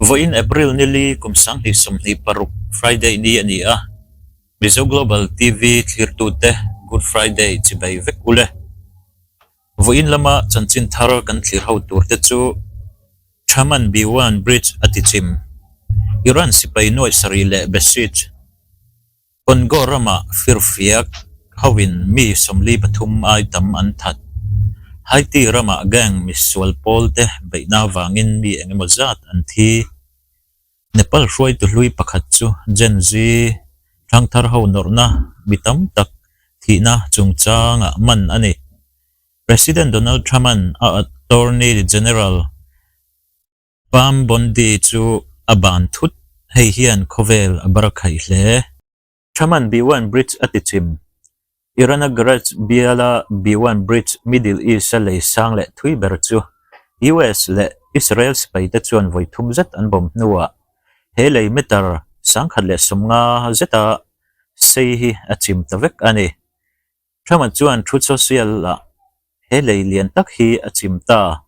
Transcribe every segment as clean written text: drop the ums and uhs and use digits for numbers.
Vawiin April nili kum 2026 Friday ni a ni a, Mizo Global TV thlirtute Good Friday chibai vek u le. Vawiin lama chanchin thar kan thlir ho tur te chu Chaman Biwan Bridge a ti chim, Iran sipai nuaih sarih leh Besij, Congo ramah firfiak hoin mi 43 ai tam an that. Haiti ramah gang misual pawl te beihna avangin mi eng emaw zat an thi. Nepal hruaitu hlui pakhat chu Gen Z thangthar ho nawrhna mi tam tak thihna chungchangah man a ni. President Donald Trump-a'n a Attorney General Pam Bondi chu a ban thut, hei hian khawvel a bar khaih hle. Thaman Biwan Bridge a ti chim. Iran-a Garage biala Biwan Bridge Middle East-a lei sang leh thui ber chu US leh Israel sipaite chuan vawi thum zet an bawm hnuah he lei meter 1050 zeta sei hi a chim ta vek a ni. Trump-a chuan Truth Social-ah he lei lian tak hi a chim ta,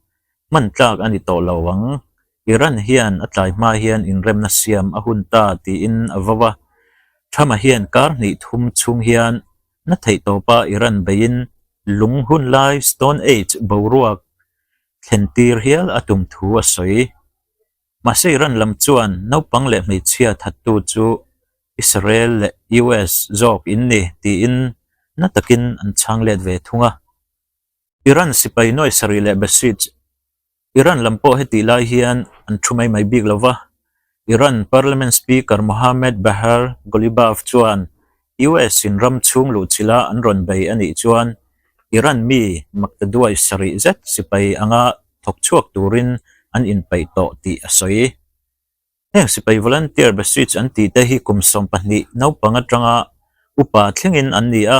hman tlak a ni tawh lo ang, Iran hian a tlai hma hian inremna siam a hun ta tiin a vo a. Trump-a hian kar hnih thum chhung hian na theih tawpa Iran beiin lung hun lai Stone Age boruak thlen tir hial a tum thu a sawi. Mahse Iran lam chuan naupang leh hmeichhia thattu chu Israel leh US zawk in ni tiin na takin an chhang let ve thung a. Iran sipai nuai sarih leh Basij Iran lam pawh hetih lai hian an thu mai mai bik lo va. Iran Parliament Speaker Mohammad Bagher Ghalibaf chuan US in ram chhung luhchilha an rawn bei a nih chuan Iran mi maktaduai sarih zet sipai anga thawk chhuak turin an inpeih tawh tih a sawi. Heng sipai volunteer Basij an tih te hi kum 12 naupang atanga upa thlengin an ni a,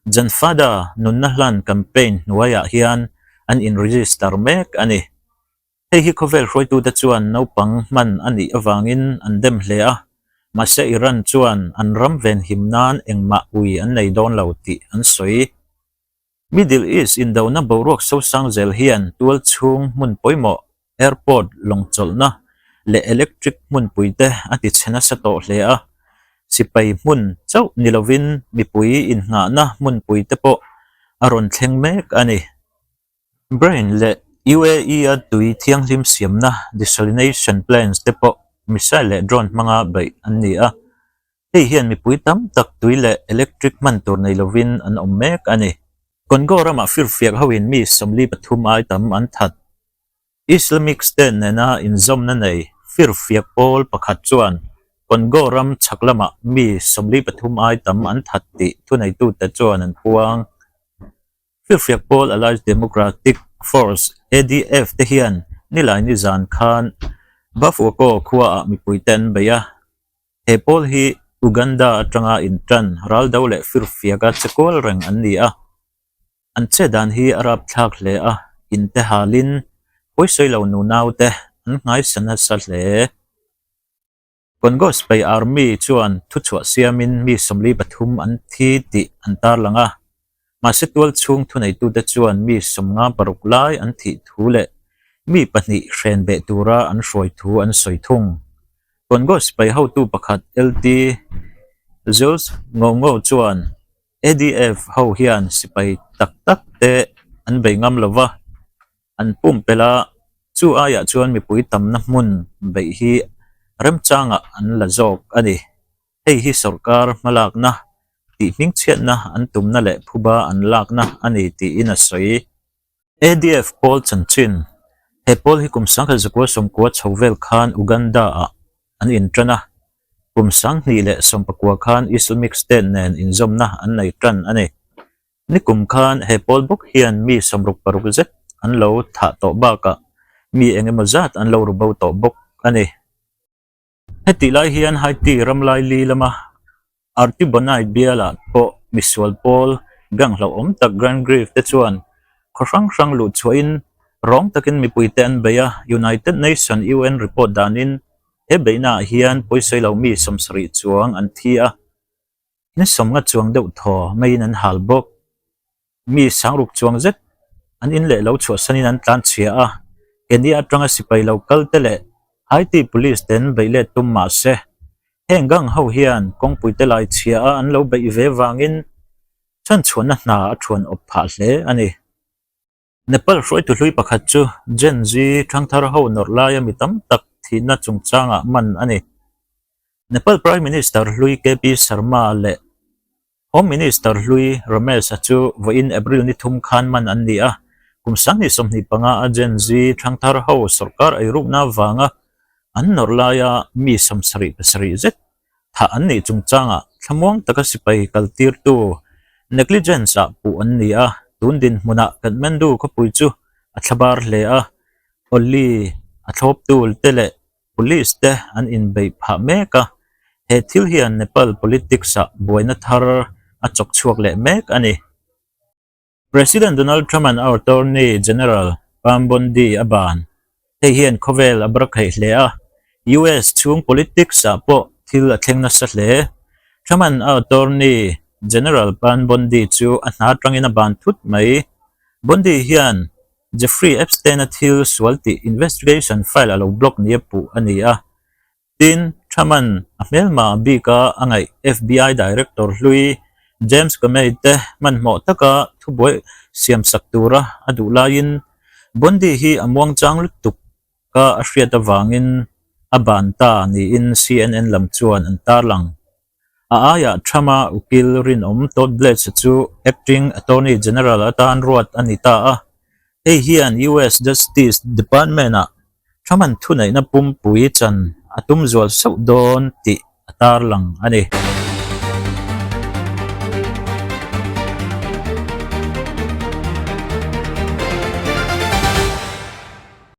Janfada nunna hlan campaign hnuaiah hian an in-register mek a ni. Hei hi khawvel hruaitute chuan naupang hman a nih avangin an dem hle a, mahse Iran chuan an ram venhim nan engmah ui an nei dawn lo tih an sawi. Middle East indona boruak sosang zel hian tual chhung hmun pawimawh, airport, lawngchawlhna leh electric hmunpuite a ti chhe nasa tawh hle a, sipai hmun chauh ni lovin mipui innghahna hmunpuite pawh a rawn thleng mek a ni. Bahrain leh UAE-a tui thianghlim siamna desalination plants te pawh missile leh drone hmanga beih an ni a. Hei hian mipui tam tak tui leh electric hman tur nei lovin an awm mek a ni. Congo ramah firfiak hoin mi 43 ai tam an that. Islamic State nena inzawmna nei firfiak pawl pakhat chuan Congo ram chhak lamah mi 43 ai tam an that tih thuneitute chuan an puang. Firfiak pawl Allied Democratic Force, ADF, te hian nilai nizan khan Bafuako khuaah mipuite an bei a. He pawl hi Uganda atanga intan raldo leh firfiaka che kual reng an ni a. An che dan hi a rapthlak hle a, inte halin pawisawi lo nunaute an nghaisa nasa hle. Congo Sipai Army chuan thuchhuah siamin mi 43 an thi tih an tarlang a. Mahse tual chhung thuneitute chuan mi 56 lai an thih thu leh mi pahnih hren beh tura an hruai thu an sawi thung. Congo sipai hotu pakhat LT Jules Ngongo chuan ADF ho hian sipai tak tak te an bei ngam lo va, an pumpelh a, chu aiah chuan mipui tamna hmun beih hi remchangah an la zawk a ni. Hei hi sorkar hmalakna tih hmingchhiatna an tumna leh phuba an lakna a ni tiin a sawi. ADF pawl chanchin, He pawl hi kum 1990 chho vel khan Uganda-ah an intan a, kum 2019 khan Islamic State nen inzawmna an nei tan a ni. Nikum khan he pawl bawk hian mi 66 zet an lo thah tawh bakah mi eng emaw zat an lo ru bo tawh bawk a ni. Hetih lai hian Haiti ram laili lama Artibonite bialah pawh misual pawl gang hlauhawm tak Grand Grief te chuan khaw hrang hrang luh chhuahin rawng takin mipuite an bei a, United Nation, UN, report danin he beihnaah hian pawisawi lo mi 70 chuang an thi a, ni 50 chuang deuh thaw maiin an hal bawk. Mi sangruk chuang zet an in leh lo chhuahsanin an tlan chhia a, Kenya atanga sipai lo kal te leh. Haiti Police ten beih let tum mah se, heng gang ho hian kawngpui te lai chhia a an lo beih ve vangin chhanchhuahna hna a thuan awp phah hle a ni. Nepal hruaitu hlui pakhat chu Gen Z thangthar ho nawrh laia mi tam tak thihna chungchangah man a ni. Nepal Prime Minister hlui KP Sharma leh Home Minister hlui Ramesh-a chu vawiin April ni thum khan man an ni a, kum 2025 a Gen Z thangthar ho sorkar eirukna vanga an nawrh laia mi 77 zet thah an nih chungchangah thlamuang taka sipai kaltirtu negligence-ah puh an ni a, tun dinhmunah Kathmandu khawpui chu a thlabar hle a, Oli a thlawptu te leh Police te an inbeih phah mek a, he thil hian Nepal politics ah buaina thar a chawk chhuak leh mek a ni. President Donald Trump-a'n a Attorney General Pam Bondi a ban. Hei hian khawvel a brakheih hle a, US chhung politics ah pawh thil a thleng nasa hle. Trump-a'n a Attorney General Pam Bondi chu a hna atangin a ban thut mai. Bondi hian Jeffrey Epstein-a thil sual tih investigation file a lo block nia puh a ni a. Tin, Trump-a'n a hmelma bika a ngaih FBI Director hlui James Comey te hmanhmawh taka thubuai siamsak tura a duh laiin Bondi hi a muangchang lutuk ka a hriat avangin a ban ta niin CNN lam chuan an tarlang. A aiah Trump-a ukil rinawm Todd Blanche chu Acting Attorney General atan ruat a ni ta a. Hei hian US Justice Department-ah Trump-a'n thuneihna pumpui chan a tum zual sauh dawn tih a tarlang a ni.